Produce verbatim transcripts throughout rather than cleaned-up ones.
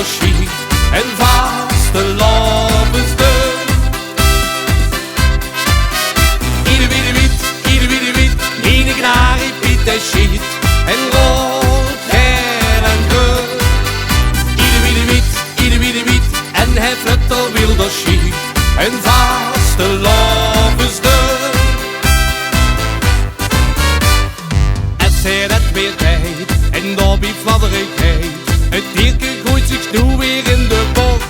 sjiet, en vastelaovesdög. Ieder wiede wiet, ieder wiede wiet, miene knarie piet dae sjiet, en rood, gael en greun. Ieder wiede wiet, ieder wiede wiet, en hae fluit dao wiel dao sjiet, en vastelaovesdög. Es hae det weer deit, en daobie fladder hae geit, 't dierke goeit zich noe weer in de bok.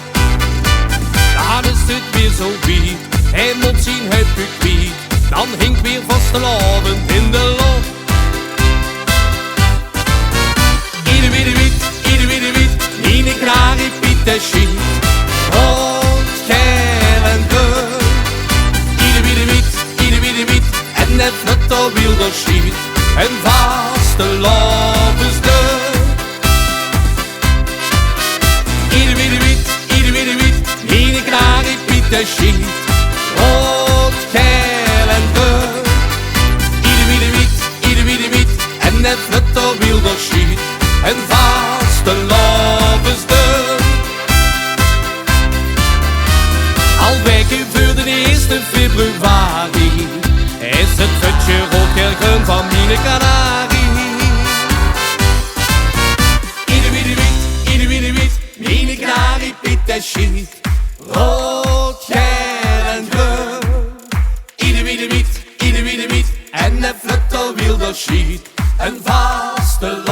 Dan is 't weer zoe wied, hae mót zien huipke kwiet, dan hink weer vastelaovend in de lok. Ieder wiede wiet, ieder wiede wiet, miene knarie piet dae sjiet, rood, gael en greun. Ieder wiede wiet, ieder wiede wiet, en hae fluit dao wiel dao sjiet, en vastelaovesdög. Ieder wiede wiet, ieder wiede wiet, miene knarie piet dae sjiet, rood, gael en greun. Ieder wiede wiet, ieder wiede wiet, en hae fluit dao wiel dao sjiet, en vastelaovesdög. Al waeke veur d'n ierste februari is 't vutje rood, gael, greun van miene kanarie. Ieder wiede wiet, ieder wiede wiet, miene knarie piet dae sjiet, rood, gael en greun. Ieder wiede wiet, ieder wiede wiet, en hae fluit dao wiel dao sjiet, en vastelaovesdög.